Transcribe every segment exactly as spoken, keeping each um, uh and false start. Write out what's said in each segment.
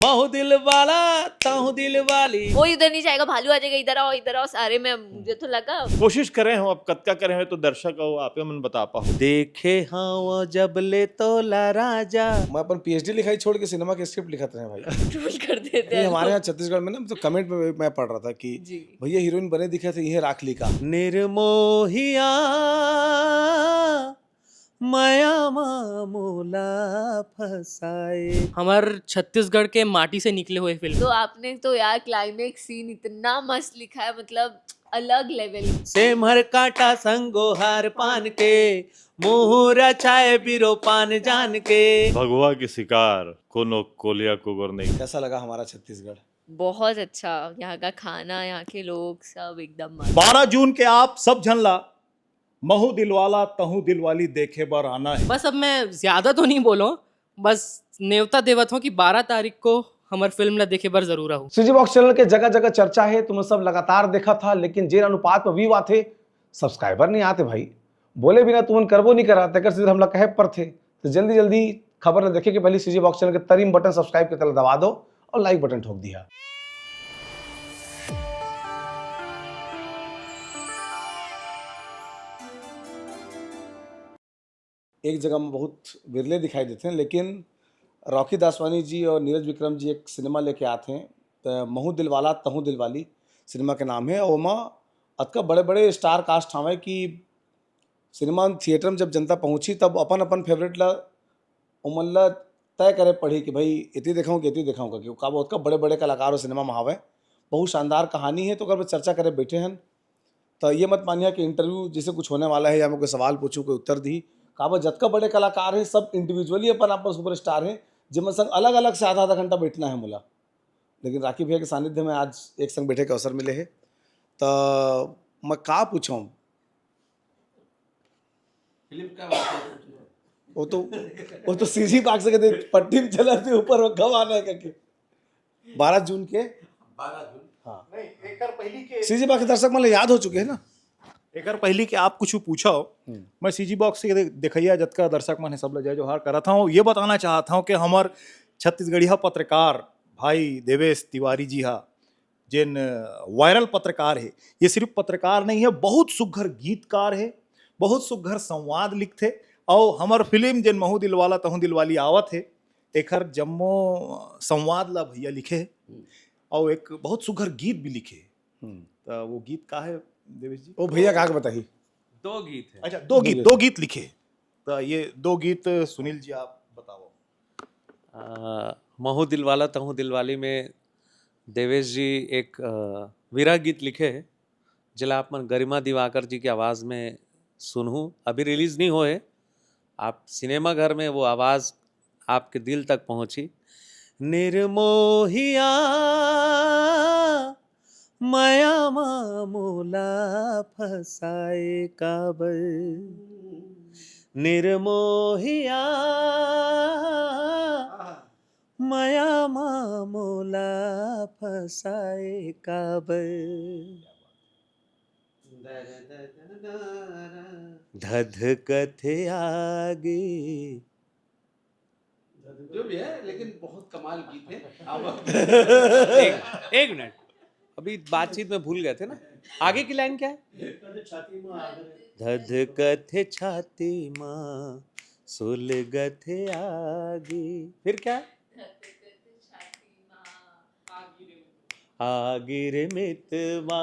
महू दिल वाला, तहू दिल वाली। कोई उधर नहीं जाएगा, भालू आ जाएगा, इधर आओ, इधर आओ, सारे में मुझे तो लगा। कोशिश करे हो, अब कतका करे हो तो दर्शक हो, आप ही मन बता पाओ। देखे हव जब ले तोला राजा। मैं अपन पीएचडी लिखाई छोड़ के सिनेमा के स्क्रिप्ट लिखत रहे भाई। ट्रोल कर देते ये हैं हमारे लोग। यहाँ छत्तीसगढ़ में ना, तो कमेंट में मैं पढ़ रहा था कि जी। भैया हीरोइन बने दिखे थे, ये राख ली का। निर्मोहिया मया मामूला फसाए। हमर छत्तीसगढ़ के माटी से निकले हुए फिल्म। तो आपने तो यार क्लाइमेक्स सीन इतना मस्त लिखा है, मतलब अलग लेवल। सेमहर कांटा संगोहार पान के, मुहूरा छाए बिरो पान जान के। भगवा के शिकार कोनो कोलिया कुकुर नहीं। कैसा लगा हमारा छत्तीसगढ़? बहुत अच्छा, यहाँ का खाना, यहाँ के लोग, सब एकदम मस्त। बारह जून के आप सब झन ला महू दिलवाला तहू दिलवाली देखे बर आना है। बस अब मैं ज्यादा तो नहीं बोलूँ, बस नेवता देवत हूँ कि बारह तारीख को हमर फिल्म ला देखे बर जरूर आहू। सीजी बॉक्स चैनल के जगह जगह चर्चा है, तुमन सब लगातार देखा था, लेकिन जेन अनुपात में व्यू आथे, सब्सक्राइबर नहीं आते भाई। बोले बिना तुमन करबो नहीं करा, तेकर से हमला कहे पड़थे। तो जल्दी जल्दी खबर ला देखे के पहले सीजी बॉक्स चैनल के तरिम बटन सब्सक्राइब के तला दबा दो और लाइक बटन ठोक दिया। एक जगह में बहुत विरले दिखाई देते हैं, लेकिन रॉकी दासवानी जी और नीरज विक्रम जी एक सिनेमा लेके आते हैं, त महू दिलवाला तहू दिलवाली सिनेमा के नाम है। और ओमा अतका बड़े बड़े स्टार कास्ट हवे कि सिनेमा थिएटर में जब जनता पहुंची, तब अपन अपन फेवरेट ला, ओमन ला तय करे पड़ी कि भाई एती देखाऊं कि एती देखाऊं करके। का बहुत का बड़े बड़े कलाकार हो सिनेमा में हवे, बहुत शानदार कहानी है। तो अगर चर्चा करे बैठे हैं, तो ये मत मानिया कि इंटरव्यू जैसे कुछ होने वाला है या मैं कोई सवाल पूछूं, कोई उत्तर दी। काबर जतका बड़े कलाकार हैं, सब इंडिविजुअली अपन आप सुपरस्टार हैं, जेमन संग अलग अलग से आधा आधा घंटा बैठना है मोला। लेकिन राखी भैया के सानिध्य में आज एक संग बैठे के अवसर मिले है, तो मैं का पूछूं? फिल्म का बात है? वो तो वो तो सीजी बाग से कहते पट्टी में चला थे ऊपर, वो कब आना है करके। बारह जून के। बारह जून। हाँ। नहीं, एक बार पहली के सीजी बाग के दर्शक मन ला याद हो चुके हैं ना। एकर पहली के आप कुछ पूछो, हम्म। मैं सीजी बॉक्स के दे- देखैया जतका दर्शक मन है सब ला जय जोहार करत हूँ। ये बताना चाहत हूँ कि हमर छत्तीसगढ़िया पत्रकार भाई देवेश तिवारी जी हा, जेन वायरल पत्रकार है, ये सिर्फ पत्रकार नहीं है, बहुत सुघर गीतकार है, बहुत सुघर संवाद लिखथे। और हमर फिल्म जेन महू दिलवाला तहू दिलवाली आवत है, एकर जम्मो संवाद ला भैया लिखे है। और एक बहुत सुघर गीत भी लिखे है। हम्म। तो वो गीत का है देवेश जी? वो भैया का बताही। दो गीत है। अच्छा, दो गीत, दो गीत लिखे। तो ये दो गीत सुनील जी आप बताओ। आ, महू दिलवाला तहू दिलवाली में देवेश जी एक आ, विरह गीत लिखे है, जेला आप मन गरिमा दिवाकर जी के आवाज़ में सुनहू। अभी रिलीज नहीं होए, आप सिनेमा घर में वो आवाज़ आपके दिल तक पहुँची। निर्मोहिया मया मामूला फसाए काबर, निर्मोहिया मया मामूला फसाए काबर। धधकथे आगे। जो भी है, लेकिन बहुत कमाल गीत है। अब एक, एक मिनट, अभी बातचीत में भूल गए थे ना, आगे की लाइन क्या है? धधकथे छाती माँ सुलगथे आगे, फिर क्या है? आगे रे मितवा,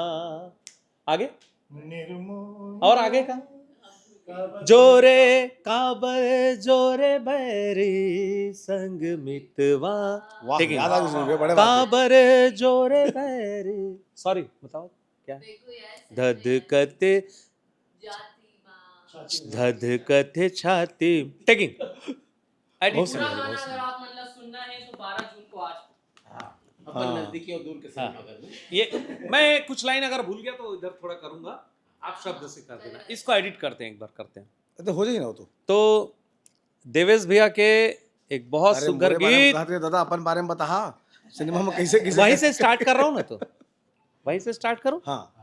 आगे। और आगे का? जोरे काबर जोरे बैरी संग मितवा। वाह, ठीक है। याद आ गई सुन के, बड़े बात है। काबर जोरे बैरी, सॉरी, बताओ क्या? धधकते धधकथे छाती। टेकिंग। एडिट। बहुत सुंदर, बहुत अगर सुंदर। आप मतलब सुनना है तो बारह जून को आज अपन हाँ। नजदीकी और दूर के हाँ। सिनेमाघर में। ये मैं कुछ लाइन अगर भूल गया तो इधर थोड़ा करूंगा, आप शब्द से कर देना। इसको एडिट करते हैं, एक बार करते हैं। तो हो जाए ना वो तो। तो देवेश भैया के एक बहुत अरे, सुंदर मोरे बारे में गीत, कहते दादा, अपन बारे में बताहा, सिनेमा में कैसे किसे वहीं से स्टार्ट कर रहा हूँ ना, तो वहीं से स्टार्ट करूँ। हाँ।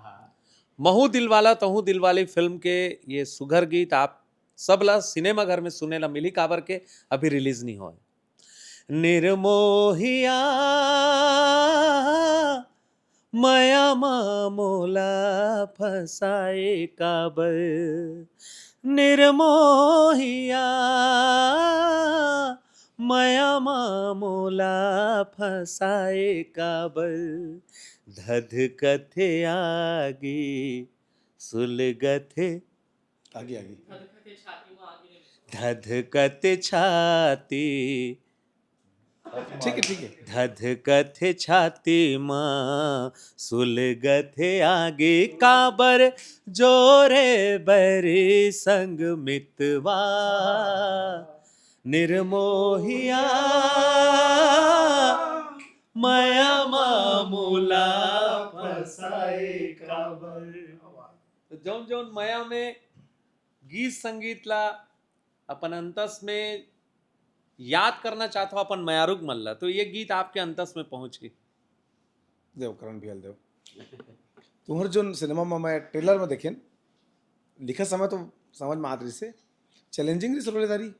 महू दिलवाला तहू दिलवाली फिल्म के ये सुघर गीत आप सब ला सिनेमा घर में सुने ला मिली, काबर के अभी रिलीज नहीं होए। निर्मोहिया, मया मा मोला फंसाए काबर? निर्मोहिया, मया मा मोला फंसाए काबर? धधकथे आगी सुलगथे, आगे, आगे। धधकथे छाती, ठीक है, ठीक है। धधकथे छाती मा सुलगथे आगी काबर? जोरे बैरी संग मितवा, निर्मोहिया, मया मा मोला फंसाए काबर? तो जौन जौन मया में गीत संगीत ला अपन अंतस में याद करना चाहत हो, अपन मयारुक मन ला, तो ये गीत आपके अंतस में पहुंची। देव, करण भैया देव। तुम्हर जोन सिनेमा में मैं ट्रेलर में देखेन, लिखत समय तो समझ में आत रहिस हे, चैलेंजिंग रहिस रोलेदारी।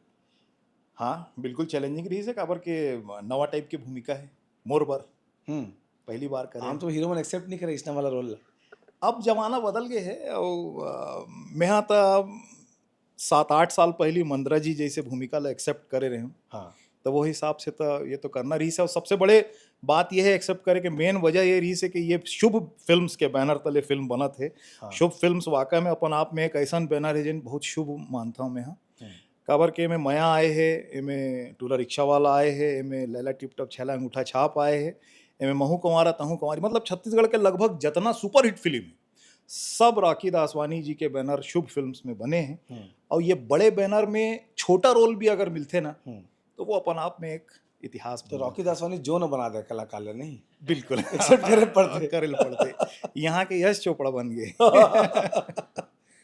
हाँ, बिल्कुल चैलेंजिंग रहिस हे, काबर के नवा टाइप के भूमिका हे मोर बर। हम्म। पहली बार करे। आम तो हीरो मन एक्सेप्ट नहीं करे इसना वाला रोल ला। अब जमाना बदल गए हे, और, अ, मेहा त सात आठ साल पहली मंदरा जी जैसे भूमिका ला एक्सेप्ट करे रहे हूँ। हाँ। तो वो हिसाब से तो ये तो करना रहिस हे। और सबसे बड़े बात ये है एक्सेप्ट करे के मेन वजह ये रहिस हे कि ये शुभ फिल्म्स के बैनर तले फिल्म बनत हे। हाँ। शुभ फिल्म्स वाकई में अपन आप में एक ऐसा बैनर है जिन बहुत शुभ मानता हूँ मैं। हाँ। हम्म। काबर के एमे मया आए हे, एमे टूरा रिक्शा वाला आए हे, एमे लैला टिप टॉप छैला अंगूठा छाप आए हे, एमे महू कुंवारा तहू कुंवारी, मतलब छत्तीसगढ़ के लगभग जतना सुपरहिट फिल्म है, सब राखी दासवानी जी के बैनर शुभ फिल्म्स में बने हैं। हम्म। और ये बड़े बैनर में छोटा रोल भी अगर मिलते ना, हम्म। तो वो अपन आप में एक इतिहास तो बन रॉकी जाता है। दासवानी जो न बना दे कलाकार ला, नहीं? बिल्कुल। एक्सेप्ट करे पड़ते। करे पड़ते। यहाँ के यश चोपड़ा बन गए।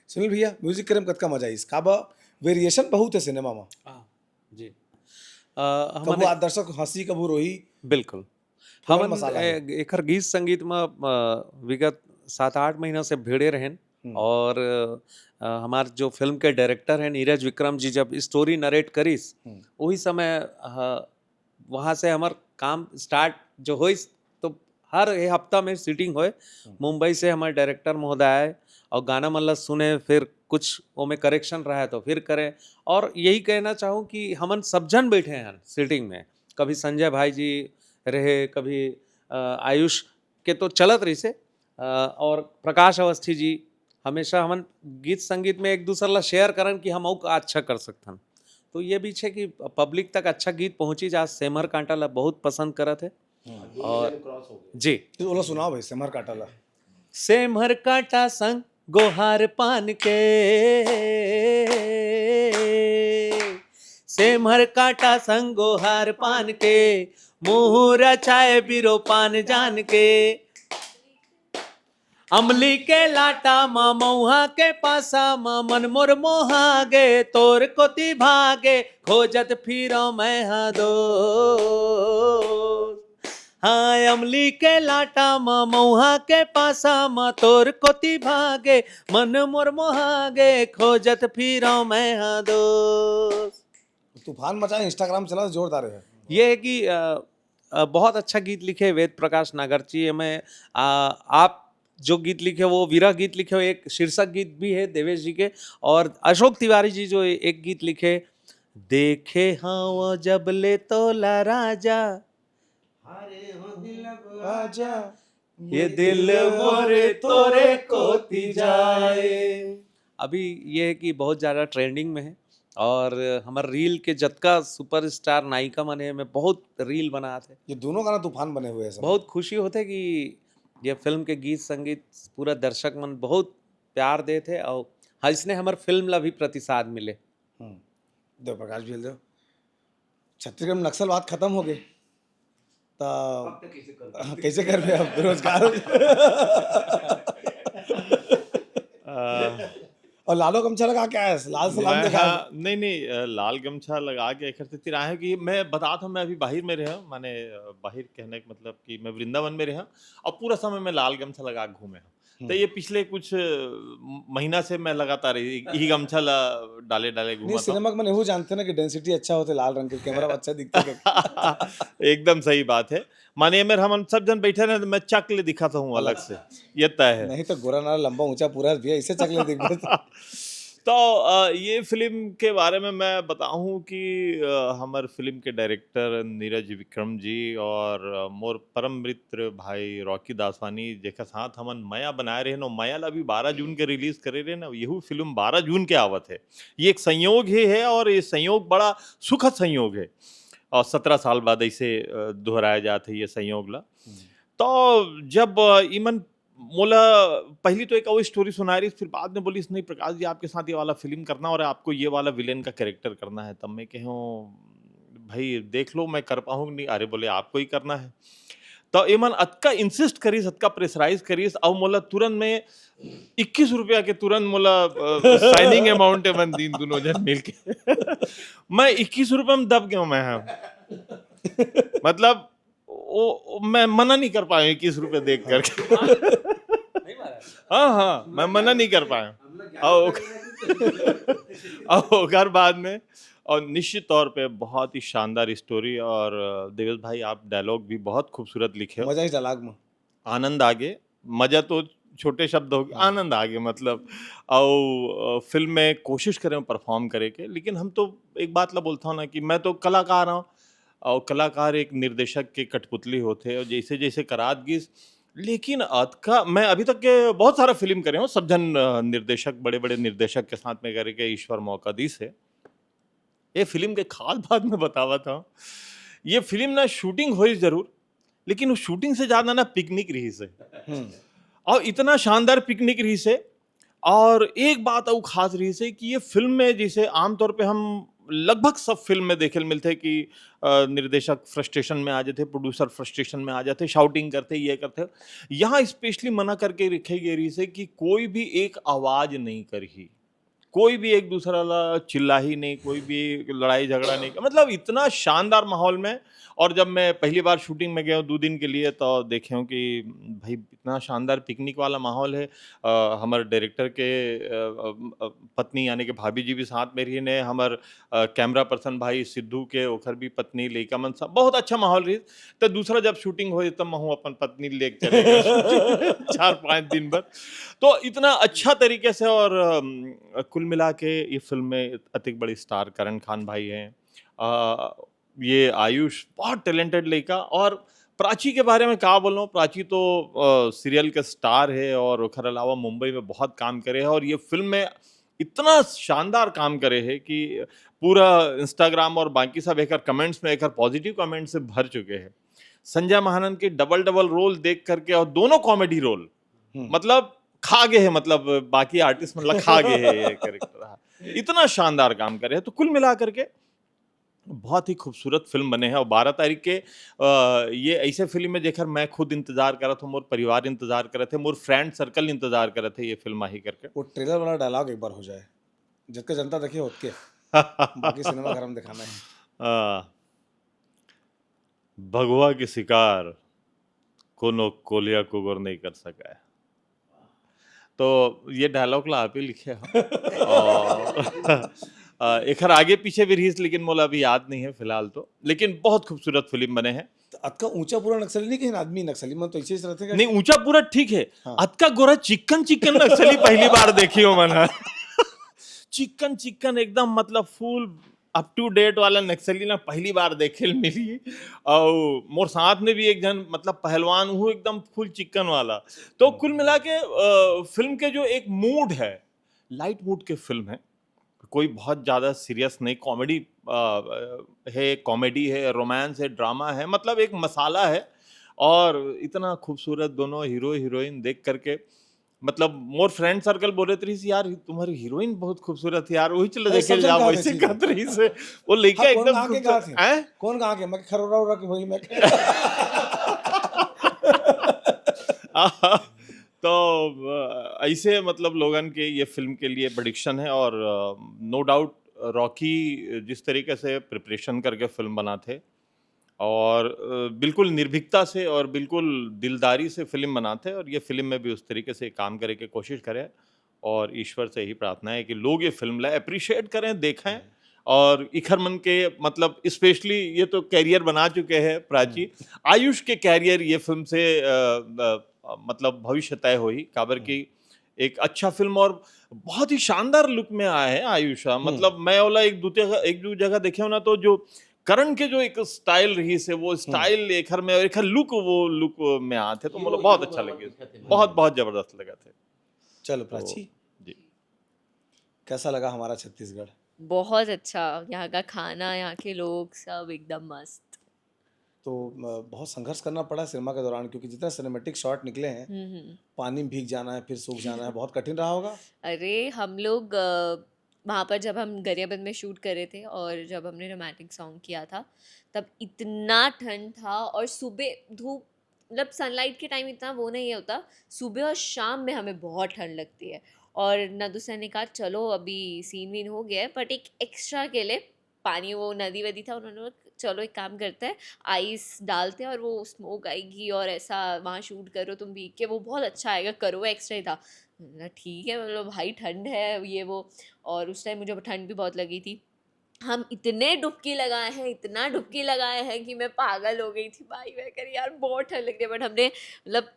सुनील भैया, म्यूजिक करे में कतका मजा आइस? काबर वेरिएशन बहुत है सिनेमा में। हाँ, जी। अ, कभू हमन आ दर्शक हंसी, कभू रोई। बिल्कुल। फुल हमन मसाला है। ए-, एकर गीत संगीत में, अ, विगत सात आठ महीना से भिड़े रहेन। हम्म। और, अ, हमार जो फिल्म के डायरेक्टर हैं नीरज विक्रम जी, जब स्टोरी नरेट करिस, हम्म। वही समय, अ, वहाँ से हमार काम स्टार्ट जो होइस, तो हर ए हफ्ता में सीटिंग होए। हम्म। मुंबई से हमारे डायरेक्टर महोदय आए और गाना मन ला सुने, फिर कुछ ओमे करेक्शन रहा है तो फिर करें। और यही कहना चाहूँ कि हमन सब जन बैठे हैं सीटिंग में, कभी संजय भाई जी रहे, कभी, अ, आयुष के तो चलत रहिसे, अ, और प्रकाश अवस्थी जी, हमेशा हमन गीत संगीत में एक दूसर ला शेयर करन कि हम अउ का अच्छा कर सकथन। तो ये भी छे कि पब्लिक तक अच्छा गीत पहुंची जा। सेमर कांटा ला बहुत पसंद करत है। हम्म। और जी। तो ओला सुनाओ भाई, सेमर कांटा ला। सेमर कांटा संग गोहार पान के, सेमर कांटा संग गोहार पान के, मुहूरा चाय बिरो पान जान के। अमली के लाटा म मऊहा के पासा म मन मोर मोहा गे, तोर कोती भागे खोजत फिरो मैं हा दोस्त। हाँ, अमली के लाटा म मऊहा के पासा म तोर कोती भागे, मन मोर मोहा गे खोजत फिरो मैं हा दोस्त। तूफान मचा, Instagram चला जोरदार है। ये है कि, अ, अ, बहुत अच्छा गीत लिखे वेद प्रकाश नागर जी। मैं, आ, आप जो गीत लिखे वो विरह गीत लिखे हो, एक शीर्षक गीत भी है देवेश जी के, और अशोक तिवारी जी जो एक गीत लिखे, देखे हाँ वो जब ले तोला राजा, अरे हो दिल आजा, ये दिल मोरे तोरे कोती जाए। अभी ये है कि बहुत ज़्यादा ट्रेंडिंग में है और हमारे रील के जतका सुपरस्टार नायिका मन है, मैं बहुत रील बनात है। ये दोनों गाना तूफान बने हुए हैं सब। बहुत खुशी होते कि ये फिल्म के गीत संगीत पूरा दर्शक मन बहुत प्यार देत है और हाँ, इसने हमारे फिल्म ला भी प्रतिसाद मिले। हम्म। देव प्रकाश भी दो। छत्तीसगढ़ में नक्सलवाद खत्म हो गए, तो अब तो कैसे करबे? हाँ, कैसे करबे अब? बेरोजगार हो जाए। अ, और लालो गमछा लगा के आया है, लाल सलाम मैं दिखा। हाँ, नहीं नहीं, अ, लाल गमछा लगा के एक करते तिराहे कि मैं बता था, मैं अभी बाहर में रहा, माने, अ, बाहर कहने का मतलब कि मैं वृंदावन में रहा और पूरा समय मैं लाल गमछा लगा के घूमे हूँ। तो हम्म। ये पिछले कुछ, अ, म- महीना से मैं लगातार यही यही गमछा ला डाले डाले नहीं, घूमा था। सिनेमा के मन यहू जानते ना कि डेंसिटी अच्छा होते लाल रंग के, कैमरा में अच्छा दिखते। एकदम सही बात है। माने मेरे हम सब जन बैठे रहे तो मैं चकले दिखाता हूँ अलग से, ये तय है। नहीं तो गोरा नारा लंबा ऊंचा पूरा भैया, इसे चकले दिख गए। तो अ, ये फिल्म के बारे में मैं बताऊं कि अ, हमर फिल्म के डायरेक्टर नीरज विक्रम जी और अ, मोर परम मित्र भाई रॉकी दासवानी, जेकर साथ हमन मया बनाए रहे न, मया ला भी बारह जून के रिलीज करे रहे ना, यहू फिल्म बारह जून के आवत है। ये एक संयोग ही है और ये संयोग बड़ा सुखद संयोग है। और सत्रह साल बाद ऐसे अ, दोहराया जात है ये संयोग ला। तो जब अ, इमन मोला पहली तो एक और स्टोरी सुनाए रहिस, फिर बाद में बोलिस, "नहीं प्रकाश जी, आपके साथ ये वाला फिल्म करना और आपको ये वाला विलेन का कैरेक्टर करना है।" तब मैं कहे हूँ, "भाई देख लो मैं कर पाऊँ कि नहीं।" "अरे," बोले, "आपको ही करना है।" तो इमन अतका इंसिस्ट करिस, अतका प्रेशराइज करिस, और मोला तुरंत में इक्कीस रुपया के तुरंत मोला साइनिंग अमाउंट एमन दीन दोनों जन मिलके। मैं इक्कीस रुपया में दब गया मैं, हाँ। मतलब वो, वो मैं मना नहीं कर पाया इक्कीस रुपये देख करके। हाँ हाँ, मैं मना नहीं कर पाया। और ओक- और ओकर बाद में, और निश्चित तौर पे बहुत ही शानदार स्टोरी। और अ, देवेश भाई, आप डायलॉग भी बहुत खूबसूरत लिखे हो। मजा ही डायलॉग में। आनंद आगे, मजा तो छोटे शब्द हो गए, हाँ। आनंद आगे, मतलब। और अ, फिल्म में कोशिश करें परफॉर्म करे के, लेकिन हम तो एक बात ला बोलता हूँ ना कि मैं तो कलाकार हूँ और कलाकार एक निर्देशक के कठपुतली होते हैं, और जैसे जैसे करात गिस, लेकिन अतका मैं अभी तक के बहुत सारा फिल्म करे हूँ, सब जन अ, निर्देशक, बड़े बड़े निर्देशक के साथ में करे के ईश्वर मौका दिस है। ये फिल्म के खास बात मैं बतावत हूँ, ये फिल्म ना शूटिंग होई जरूर, लेकिन वो शूटिंग से ज्यादा ना पिकनिक रहिस है। हम्म। और इतना शानदार पिकनिक रहिस है। और एक बात और खास रहिस है कि ये फिल्म में, जैसे आमतौर पे हम लगभग सब फिल्म में देखे ल मिलते हैं कि अ, निर्देशक फ्रस्ट्रेशन में आ जाते, प्रोड्यूसर फ्रस्ट्रेशन में आ जाते, शाउटिंग करते, ये करते। यहाँ स्पेशली मना करके रखे गए रहिस है कि कोई भी एक आवाज नहीं करही, कोई भी एक दूसरा ला चिल्लाही नहीं, कोई भी लड़ाई झगड़ा नहीं, मतलब इतना शानदार माहौल में। और जब मैं पहली बार शूटिंग में गया हूँ दो दिन के लिए, तो देखे हूँ कि भाई इतना शानदार पिकनिक वाला माहौल है। अ, हमर डायरेक्टर के अ, अ, अ, पत्नी यानी कि भाभी जी भी साथ में रही ने, हमर अ, कैमरा पर्सन भाई सिद्धू के, ओकर भी पत्नी, लइका मन सब, बहुत अच्छा माहौल रही। तो दूसरा जब शूटिंग होई तब महू अपन पत्नी लेके चले गए चार पांच दिन भर। तो इतना अच्छा तरीके से और अम, कुल मिला के ये फिल्म में अतिक बड़ी स्टार करण खान भाई हैं। अ, ये आयुष बहुत टैलेंटेड लइका। और प्राची के बारे में का बोलूं, प्राची तो अ, सीरियल के स्टार है और ओकर अलावा मुंबई में बहुत काम करे है और ये फिल्म में इतना शानदार काम करे है कि पूरा इंस्टाग्राम और बाकी सब एकर कमेंट्स में, एकर पॉजिटिव कमेंट से भर चुके हैं। संजय महानन के डबल डबल रोल देख करके, और दोनों कॉमेडी रोल, हम्म। मतलब खा गए है, मतलब बाकी आर्टिस्ट मतलब खा गए है ये कैरेक्टर। हाँ, इतना शानदार काम करे है। तो कुल मिला करके बहुत ही खूबसूरत फिल्म बने है। और बारह तारीख के अ, ये ऐसे फिल्म है जेकर मैं खुद इंतजार करत हूँ, मोर परिवार इंतजार करत है, मोर फ्रेंड सर्कल इंतजार करत है ये फिल्म आही करके। वो ट्रेलर वाला डायलॉग एक बार हो जाए, जितके जनता देखिए उतके, बाकी सिनेमा घर में दिखाना है। अ, भगवा के शिकार कोनो कोलिया कुकुर नहीं कर सका है। तो ये डायलॉग ला आप ही लिखे हो। और अ, एकर आगे पीछे भी रहीस, लेकिन मोला अभी याद नहीं है फिलहाल तो। लेकिन बहुत खूबसूरत फिल्म बने हैं। तो अतका ऊंचा पूरा नक्सली नहीं, कहीं आदमी नक्सली मन तो ऐसे ही रहते हैं। नहीं, ऊंचा पूरा ठीक है। हाँ। अतका गोरा चिकन चिकन नक्सली पहली बार देखी हो मन। चिकन चिकन एकदम, मतलब फुल अप टू डेट वाला नक्सली ना पहली बार देखे ल मिली। और मोर साथ में भी एक जन, मतलब पहलवान हूँ, एकदम फुल चिकन वाला। तो कुल मिला के अ, फिल्म के जो एक मूड है, लाइट मूड के फिल्म है, कोई बहुत ज़्यादा सीरियस नहीं, कॉमेडी है, कॉमेडी है, रोमांस है, ड्रामा है, मतलब एक मसाला है। और इतना खूबसूरत दोनों हीरो हीरोइन देख करके, मतलब मोर फ्रेंड सर्कल बोले रहीस, "यार तुम्हारी हीरोइन बहुत खूबसूरत है यार, वही चले अरे, देखे सब जन जाओ।" कहा वैसे थे। कहत रहीस है वो लइका हाँ, कौन एकदम कहाँ के खूबसूरत कहा थे? हैं। कौन कहाँ के? मैं खरोरा उरा के वही मैं। तो अ, इसे मतलब लोगन के ये फिल्म के लिए प्रेडिक्शन है और नो डाउट रॉकी जिस तरीके से प्रिपरेशन करके फिल्म बनाथे और अ, बिल्कुल निर्भीकता से और बिल्कुल दिलदारी से फिल्म बनाथे और ये फिल्म में भी उस तरीके से काम करे के कोशिश करे और ईश्वर से ही प्रार्थना है कि लोग ये फिल्म ला अप्रिशिएट करें, देखें। और इखर मन के मतलब स्पेशली ये तो कैरियर बना चुके हैं प्राची। आयुष के कैरियर ये फिल्म से अ, अ, मतलब भविष्य तय होही, काबर कि एक अच्छा फिल्म और बहुत ही शानदार लुक में आया है आयुष। मतलब मैं ओला एक दू जगह, एक दू जगह देखे हो ना, तो जो करण के जो एक स्टाइल रही से, वो स्टाइल एखर में और एखर लुक, वो लुक में आथे तो मतलब बहुत अच्छा लगे, बहुत बहुत जबरदस्त लगा थे। चलो प्राची, जी। कैसा लगा हमारा छत्तीसगढ़? बहुत अच्छा। यहाँ का खाना, यहाँ के लोग, सब एकदम मस्त। तो अ, बहुत संघर्ष करना पड़ा सिनेमा के दौरान, क्योंकि जितने सिनेमैटिक शॉट निकले हैं, हम्म हम्म। पानी में भीग जाना है, फिर सूख जाना है, बहुत कठिन रहा होगा। अरे, हम लोग अ, वहाँ पर जब हम गरियाबंद में शूट कर रहे थे और जब हमने रोमांटिक सॉन्ग किया था, तब इतना ठंड था और सुबह धूप, मतलब सनलाइट के टाइम इतना वो नहीं होता, सुबह और शाम में हमें बहुत ठंड लगती है। और नदु सर ने कहा, चलो अभी सीन वीन हो गया है, बट एक एक्स्ट्रा के लिए पानी, वो नदी वदी था, उन्होंने बोला, चलो एक काम करते हैं, आइस डालते हैं और वो स्मोक आएगी और ऐसा वहाँ शूट करो तुम भीग के, वो बहुत अच्छा आएगा, करो, एक्स्ट्रा ही था। मैंने बोला, ठीक है, मतलब भाई ठंड है ये वो। और उस टाइम मुझे ठंड भी बहुत लगी थी। हम इतने डुबकी लगाए हैं, इतना डुबकी लगाए हैं कि मैं पागल हो गई थी भाई। मैं कह रही, यार बहुत ठंड लग रही है, बट हमने मतलब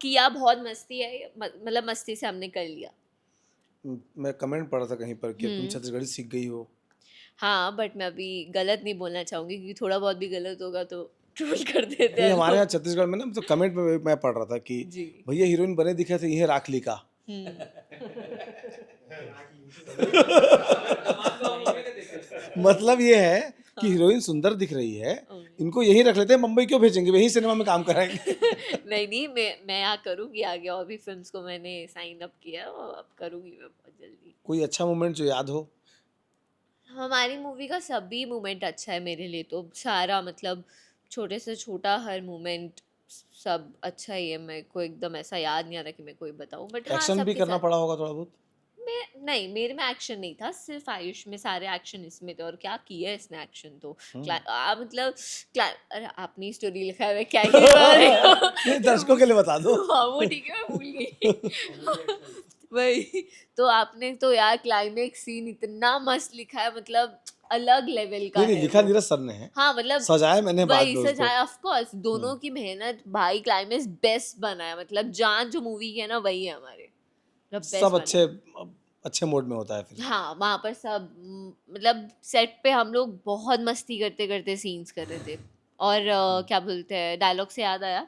किया, बहुत मस्ती है, म- मतलब मस्ती से हमने कर लिया। म- मैं कमेंट पढ़ा था कहीं पर कि तुम हम्म। छत्तीसगढ़ी सीख गई हो। हाँ, बट मैं अभी गलत नहीं बोलना चाहूँगी, क्योंकि थोड़ा बहुत भी गलत होगा तो ट्रोल कर देते नहीं, हैं हमारे लोग। यहाँ छत्तीसगढ़ में ना, तो कमेंट में मैं पढ़ रहा था कि जी। भैया हीरोइन बने दिखे थे, ये राख ली का। हम्म। मतलब ये है कि हीरोइन सुंदर दिख रही है, ओ। इनको यहीं रख लेते हैं, मुंबई क्यों भेजेंगे, वहीं सिनेमा में काम कराएंगे। नहीं नहीं, मैं मैं यहाँ करूँगी आगे, और भी फिल्म्स को मैंने साइन अप किया है, वो अब करूँगी मैं बहुत जल्दी। कोई अच्छा मोमेंट जो याद हो? हमारी मूवी का सभी मोमेंट अच्छा है मेरे लिए, तो सारा मतलब छोटे से छोटा हर मोमेंट सब अच्छा ही है। मेरे को एकदम ऐसा याद नहीं आ रहा कि मैं कोई बताऊँ, बट हाँ, एक्शन भी सबके करना साथ। पड़ा होगा थोड़ा बहुत? मैं नहीं, मेरे में एक्शन नहीं था, सिर्फ आयुष में सारे एक्शन इसमें थे। और क्या किया है इसने एक्शन तो? हम्म। क्ला, आ, मतलब क्ला, अरे आपने स्टोरी लिखा है, मैं क्या ही बता रही हूँ। नहीं, दर्शकों के लिए बता दो। हाँ, वो ठीक है, मैं भूल गई। वही तो, आपने तो यार क्लाइमेक्स सीन इतना मस्त लिखा है, मतलब अलग लेवल का नहीं, नहीं, है लिखा वो। नीरज सर ने है, हाँ, मतलब सजाया मैंने बाद वही में उसको। सजाया, ऑफ कोर्स दोनों की मेहनत भाई, क्लाइमेक्स बेस्ट बना है, मतलब जान जो मूवी है ना, वही है हमारे, मतलब बेस्ट सब अच्छे, अच्छे मोड में होता है फिर। हाँ, वहाँ पर सब म, मतलब सेट पे हम लोग बहुत मस्ती करते करते सीन्स कर रहे थे। और अ, क्या बोलते हैं, डायलॉग से याद आया,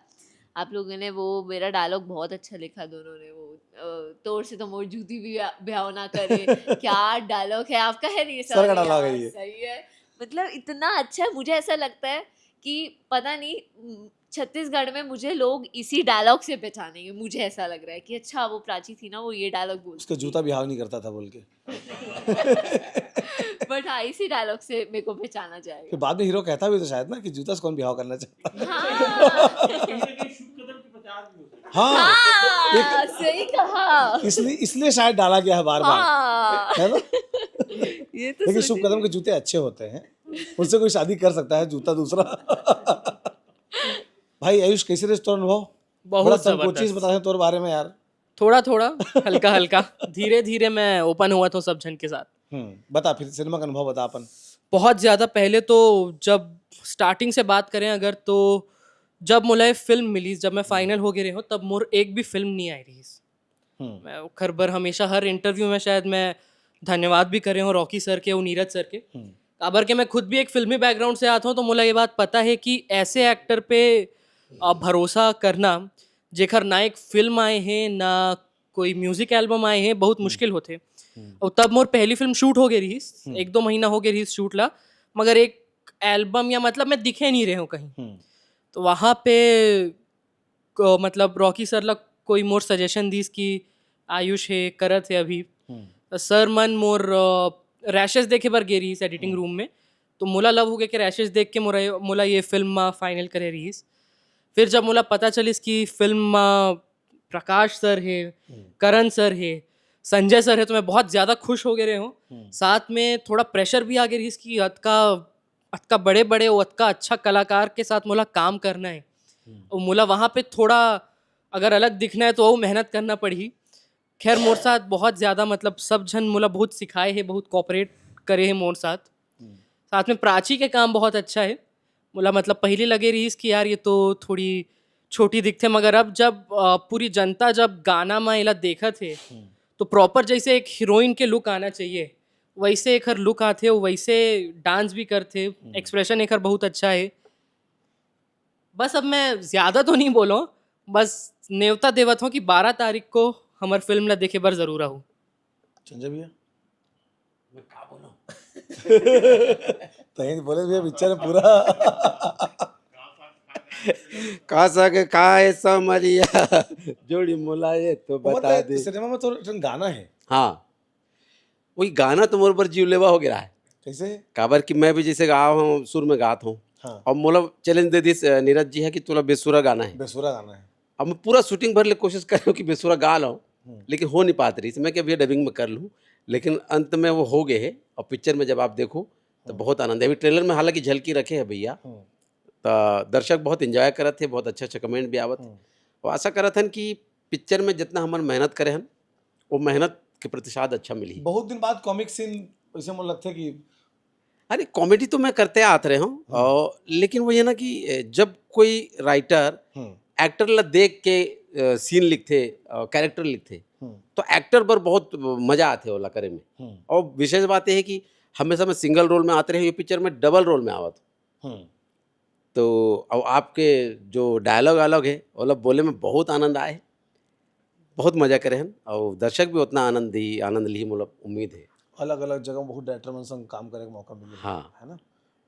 आप लोगों ने वो मेरा डायलॉग बहुत अच्छा लिखा दोनों ने, वो अ, तोर से तो मोर जूती भी ब्या- ब्याव ना करे। क्या डायलॉग है आपका? है नहीं, सर का सॉरी डायलॉग है यार, ये। सही है। मतलब इतना अच्छा है, मुझे ऐसा लगता है कि पता नहीं म, छत्तीसगढ़ में मुझे लोग इसी डायलॉग से पहचानेंगे। मुझे ऐसा लग रहा है कि अच्छा, वो प्राची थी ना, वो ये डायलॉग बोलती उसका थी। जूता बिहाव नहीं करता था बोल के। बट हाँ, इसी डायलॉग से मेरे को पहचाना जाएगा। फिर बाद में हीरो कहता भी तो शायद ना कि जूता से कौन बिहाव करना चाहता। हाँ। हाँ, हाँ, सही कहा। इसलिए, इसलिए शायद डाला गया है बार बार, हाँ, है ना? ये तो लेकिन सोच शुभ कदम रही के जूते अच्छे होते हैं, उससे कोई शादी कर सकता है, जूता दूसरा। भाई आयुष, कैसे रहे तोर अनुभव? बड़ा बहुत संकोची से जबरदस्त। बता है तोर बारे में यार। थोड़ा थोड़ा, हल्का हल्का, धीरे धीरे मैं ओपन हुआ था सब जन के साथ। हम्म, बता फिर सिनेमा का अनुभव बता अपन। बहुत ज़्यादा। पहले तो जब स्टार्टिंग से बात करें अगर, तो जब मोला ये फिल्म मिली, जब मैं फाइनल हो गए रहे हूँ, तब मोर एक भी फिल्म नहीं आई रही। हम्म, मैं ओखर बर हमेशा हर इंटरव्यू में शायद मैं धन्यवाद भी करे हूँ रॉकी सर के और नीरज सर के। हम्म, काबर के मैं खुद भी एक फिल्मी बैकग्राउंड से आता हूँ, तो मोला ये बात पता है कि ऐसे एक्टर पे अ, भरोसा करना, जेकर ना एक फिल्म आए हैं, ना कोई म्यूजिक एल्बम आए हैं, बहुत मुश्किल होते। हम्म। और तब मोर पहली फिल्म शूट हो गई रही, हम्म। एक दो महीना हो गए रही शूट ला, मगर एक एल्बम या मतलब मैं दिखे नहीं रहे हूँ कहीं। हम्म, तो वहाँ पे क- मतलब रॉकी सर ला कोई मोर सजेशन दीस कि आयुष है, करत है अभी। हम्म, तो सर मन मोर रैशेस देखे बर गे रहीस एडिटिंग रूम में, तो मोला लव हो गया कि रैशेस देख के मोरा मोला ये फिल्म में फाइनल करे रहीस। फिर जब मोला पता चलिस कि फिल्म में प्रकाश सर हे, करण सर हे, संजय सर हे, तो मैं बहुत ज़्यादा खुश हो गे रहे हूँ। साथ में थोड़ा प्रेशर भी आ गे रहिस कि अतका, अतका बड़े-बड़े अउ अतका अच्छा कलाकार के साथ मोला काम करना हे। अउ मोला वहाँ पे थोड़ा अगर अलग दिखना हे तो अउ मेहनत करना पड़ही। खैर, मोर साथ बहुत ज़्यादा, मतलब, सब झन मोला बहुत सिखाए हे, बहुत कोऑपरेट करे हे मोर साथ। साथ में प्राची के काम बहुत अच्छा हे। मोला, मतलब, पहली लगे रहिस कि यार, ये तो थोड़ी छोटी दिखथे, मगर अब जब, अ, पूरी जनता जब गाना म एला देखत हे, तो प्रॉपर जैसे एक हीरोइन के लुक आना चाहिए, वैसे एकर लुक आथे, वैसे डांस भी करथे, एक्सप्रेशन एकर बहुत अच्छा हे। बस, अब मैं ज़्यादा तो नहीं बोलूँ, बस नेवता देवत हूँ कि बारह तारीख को हमर फिल्म ला देखे बर जरूर आहू। संजय भैया, मैं का बोलूं? तहीं बोले भैया, पिक्चर पूरा। का सके का ए समरिया, जोड़ी मोला ये तो वो बता दे। सिनेमा में तो एक ठन गाना है। हाँ, वही गाना तो मोर बर जीव लेवा हो गया है। कैसे? काबर कि मैं भी जैसे गाँव हूँ, सुर में गात हूँ। हाँ। और मोला चैलेंज दे दिस, अ, नीरज जी है कि तोला बेसुरा गाना है। बेसुरा गाना है। अब मैं पूरा शूटिंग भर ले कोशिश कर रहा हूँ कि बेसुरा गा लाऊं, हम्म। लेकिन हो नहीं पात रहिस। मैं क्या भैया डबिंग में कर लूँ, लेकिन अंत में वो हो गए है। और पिक्चर में जब आप देखो तो हम्म। बहुत आनंद है। अभी ट्रेलर में हालांकि झलकी रखे है भैया, हम्म। तो दर्शक बहुत एंजॉय करत है, बहुत अच्छा अच्छा कमेंट भी आवत है। हम्म। और आशा करत हन कि पिक्चर में जितना हमन मेहनत करे हन, वो मेहनत के प्रतिसाद अच्छा मिली। बहुत दिन बाद कॉमिक सीन ऐसे मन लगथे कि अरे, कॉमेडी तो मैं करते आत रहे हूँ, हम्म। और लेकिन वही है ना कि, ए, जब कोई राइटर हम्म। एक्टर ला देख के, अ, सीन लिखथे, अ, कैरेक्टर लिखथे, हम्म। तो एक्टर बर बहुत मजा आथे ओला करे में। हम्म। और विशेष बात ये है कि हमेशा मैं सिंगल रोल में आते रहे, ये पिक्चर में डबल रोल में आवत। हम्म। तो अब आपके जो डायलॉग वायलॉग है, ओला बोले में बहुत आनंद आए, बहुत मजा करे हन, और दर्शक भी उतना आनंद ही, आनंद ली, मोला उम्मीद है। अलग-अलग जगह बहुत डायरेक्टर मन संग काम करे के मौका मिले हे, हाँ। है ना?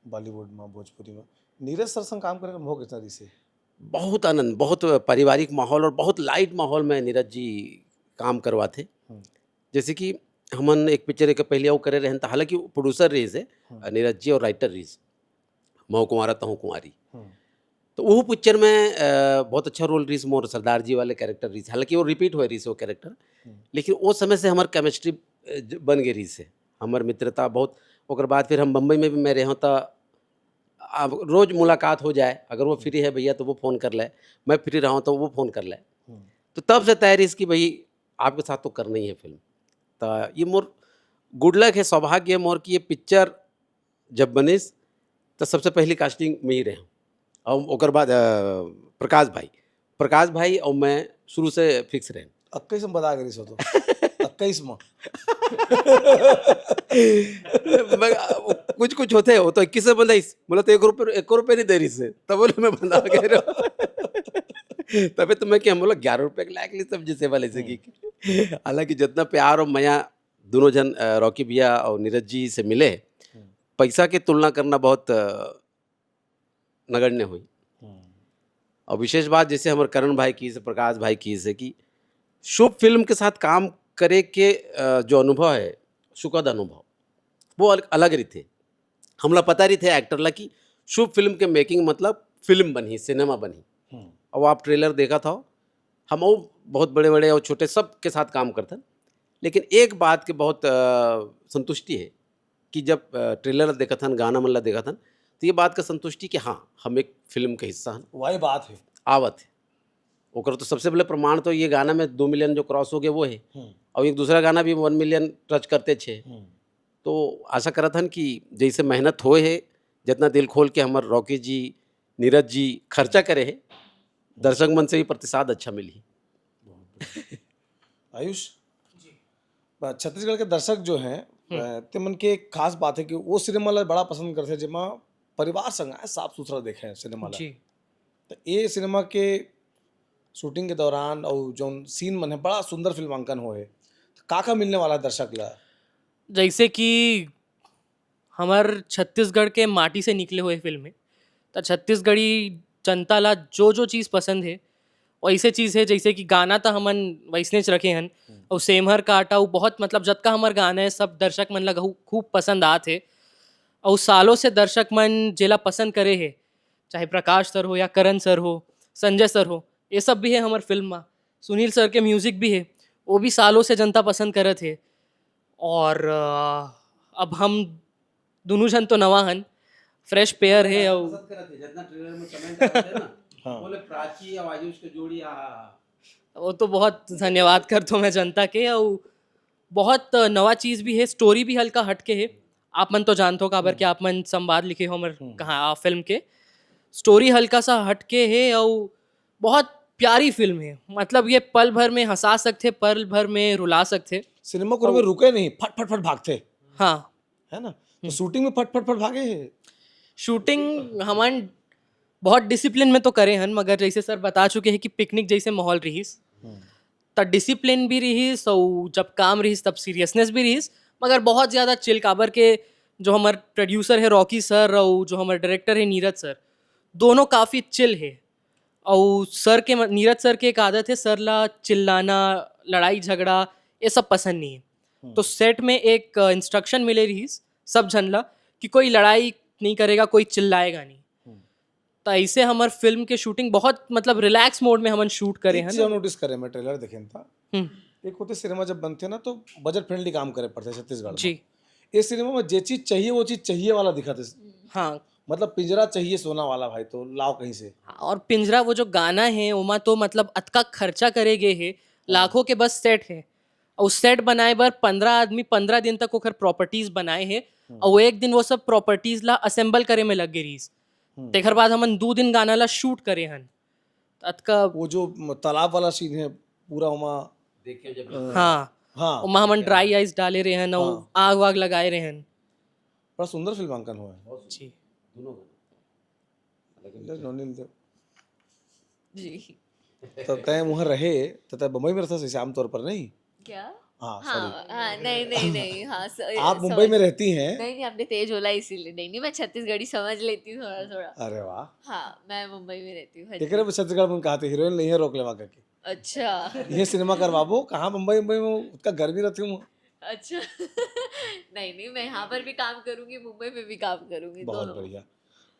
बॉलीवुड में, भोजपुरी में। नीरज सर संग काम करे के अनुभव कैसा रहिसे? बहुत आनंद, बहुत पारिवारिक माहौल और बहुत लाइट माहौल में नीरज जी काम करवाथे। हम्म। जैसे कि हमन एक पिक्चर के पहले वो करे रहन, त हालांकि प्रोड्यूसर रहिस हे, हम्म। नीरज जी, और राइटर रहिस, महू कुंवारा तहू कुंवारी। हम्म। तो वो पिक्चर में, अ, बहुत अच्छा रोल रहिस मोर, सरदार जी वाले कैरेक्टर रहिस, हालांकि वो रिपीट हुए रहिस वो कैरेक्टर, हम्म। लेकिन वो समय से हमार केमिस्ट्री, अ, ज-, बन गई रहिस हे, हमार मित्रता बहुत। ओकर बाद फिर हम बम्बई में भी मैं रहे हूँ, तो अब रोज मुलाकात हो जाए, अगर वो फ्री है भैया तो वो फोन कर ले, मैं फ्री रहा हूँ तो वो फोन कर ले। हम्म। तो तब से तय रहिस कि भाई आपके साथ तो करना ही है फिल्म। तो ये मोर गुड लक है, सौभाग्य है मोर कि ये पिक्चर जब बनिस तो सबसे पहली कास्टिंग में ही रहे हूँ। और ओकर बाद, अ, प्रकाश भाई, प्रकाश भाई और मैं शुरू से फिक्स रहे। इक्कीस में बता के रहिस हो तो। इक्कीस में। मैं, कुछ कुछ होते हो तो इक्कीस में बंदाइस, बोला तो एक रुपये, एक रुपये नहीं दे रहिस हे, तब बोले मैं बंदा के रहा। तबे तो मैं क्या बोला, ग्यारह रुपये के लायक ली सब जैसे वाले से हम्म। की। हालांकि जितना प्यार और मया दोनों जन, अ, रॉकी भैया और नीरज जी से मिले, हम्म। पैसा की तुलना करना बहुत, अ, नगण्य हुई। हम्म। और विशेष बात जैसे हमारे करण भाई की से, प्रकाश भाई की से कि शुभ फिल्म के साथ काम करे के, अ, जो अनुभव है, सुखद अनुभव, वो अल-, अलग रहिथे। हमला पता रहिथे एक्टर ला कि शुभ फिल्म के मेकिंग मतलब फिल्म बनही, सिनेमा बनही। हम्म। और आप ट्रेलर देखत हो, हम वो बहुत बड़े-बड़े और छोटे सब के साथ काम करथन, लेकिन एक बात के बहुत, अ, संतुष्टि है कि जब, अ, ट्रेलर ला देखत हन, गाना मन ला देखत हन, तो ये बात का संतुष्टि कि हाँ, हम एक फिल्म के हिस्सा हन। वही बात है। आवत है। ओकर तो सबसे पहले प्रमाण तो ये गाना में दो मिलियन जो क्रॉस हो गए वो है। हम्म। और एक दूसरा गाना भी वन मिलियन टच करते छे। हम्म। तो आशा करत हन कि जैसे मेहनत होए है, जितना दिल खोल के हमर रॉकी जी, नीरज जी खर्चा करे है, दर्शक मन से भी प्रतिसाद अच्छा मिली। बहुत बढ़िया। आयुष, जी। ब-, छत्तीसगढ़ के दर्शक जो हैं, हम्म। अ, ते मन के एक खास बात है कि वो सिनेमा ला बड़ा पसंद करथे, जेमा परिवार संग आए, साफ सुथरा देखे सिनेमा ला। जी। तो ये सिनेमा के शूटिंग के दौरान और जौन सीन मन है, बड़ा सुंदर फिल्मांकन होए। तो का का मिलने वाला है दर्शक ला? जैसे कि हमर छत्तीसगढ़ के माटी से निकले हुए फिल्म है, तो छत्तीसगढ़ी जनता ला जो जो चीज़ पसंद है, वैसे चीज़ है, जैसे कि गाना तो हमन वैसनेच रखे हन, हम्म। और सेमहर काटा, वो बहुत, मतलब, जतका हमर गाना है, सब दर्शक मन ला घू-, खूब पसंद आत है। और सालों से दर्शक मन जेला पसंद करे है, चाहे प्रकाश सर हो या करण सर हो, संजय सर हो, ये सब भी है हमर फिल्म में। सुनील सर के म्यूजिक भी है, वो भी सालों से जनता पसंद करत है। और अ, अब हम दोनों जन तो नवा हन, फ्रेश पेयर है। और पसंद करत हे, जितना ट्रेलर में कमेंट आते हैं ना, हाँ। बोले प्राची और आयुष के जोड़ी, आहा। वो तो बहुत धन्यवाद करता हूँ मैं जनता के। और बहुत नवा चीज़ भी है, स्टोरी भी हल्का हटके है। आप मन तो जानते हो काबर के आप मन संवाद लिखे हो हमर हम्म। कहाँ फिल्म के। स्टोरी हल्का सा हटके है और बहुत प्यारी फिल्म है। मतलब ये पल भर में हंसा सकते, पल भर में रुला सकते। सिनेमा कुरु में रुके नहीं, फट फट फट भागते, हाँ, है ना? तो शूटिंग में फट फट फट भागे है। शूटिंग हमन बहुत डिसिप्लिन में तो करे हन, मगर जैसे सर बता चुके हैं कि पिकनिक जैसे माहौल रहीस, त डिसिप्लिन भी रहीस और जब काम रहीस तब सीरियसनेस भी रहीस। मगर बहुत ज़्यादा चिल, काबर के जो हमर प्रोड्यूसर है रॉकी सर और जो हमर डायरेक्टर है नीरज सर, दोनों काफ़ी चिल है। और सर के, नीरज सर के एक आदत है, सर ला चिल्लाना, लड़ाई झगड़ा, ये सब पसंद नहीं है। तो सेट में एक इंस्ट्रक्शन मिले रहीस सब झन ला कि कोई लड़ाई नहीं करेगा, कोई चिल्लाएगा नहीं। तो ऐसे हमर फिल्म के शूटिंग बहुत, मतलब, रिलैक्स मोड में हमन शूट करे एक हैं चीज ना। नोटिस करे, मैं ट्रेलर देखेन था। हम्म। एक होते सिनेमा जब बनते ना तो बजट फ्रेंडली काम करे पड़ते हैं छत्तीसगढ़ में। जी। ये सिनेमा में जे चीज चाहिए वो चीज चाहिए वाला दिखाते। हाँ। मतलब पिंजरा चाहिए सोना वाला भाई, तो लाओ कहीं से। और पिंजरा वो जो गाना है ओमा तो, मतलब, अतका खर्चा करे गए है, लाखों के बस सेट है। और सेट बनाए बर पंद्रह आदमी पंद्रह दिन तक ओकर प्रॉपर्टीज बनाए है। और वो एक दिन वो सब प्रॉपर्टीज ला असेंबल करे में लग गए रहीस। तेकर बाद हमन दो दिन गाना ला शूट करे हन। अतका वो जो म- तालाब वाला सीन है पूरा, वहाँ देखे जब हाँ, हाँ ओमा हमन ड्राई आइस डाले रहे हन और हाँ। आग वाग लगाए रहे हन। बड़ा सुंदर फिल्मांकन हुआ है। जी। दोनों गाना। ले, नोनी दे। जी। तो तय वहाँ रहे, तो तय बम्बई में रहता है आमतौर पर, नहीं? क्या? हाँ, हाँ, सॉरी। हाँ, नहीं, नहीं, नहीं, हाँ, स- आप समझ- मुंबई में रहती हैं? नहीं, नहीं, आपने तेज बोला इसीलिए। नहीं, नहीं, मैं छत्तीसगढ़ी समझ लेती हूँ थोड़ा थोड़ा। अरे वाह। हाँ, मैं मुंबई में रहती हूँ। हाँ जी। एक छत्तीसगढ़ में कहा थे हीरोइन नहीं है, रोक लेवा करके। अच्छा। ये सिनेमा करवाबो कहाँ? मुंबई, मुंबई में उतना गर्मी रहती हूँ। अच्छा। नहीं, नहीं, मैं यहाँ पर भी काम करूंगी, मुंबई में भी काम करूंगी, बहुत दोनों। बढ़िया।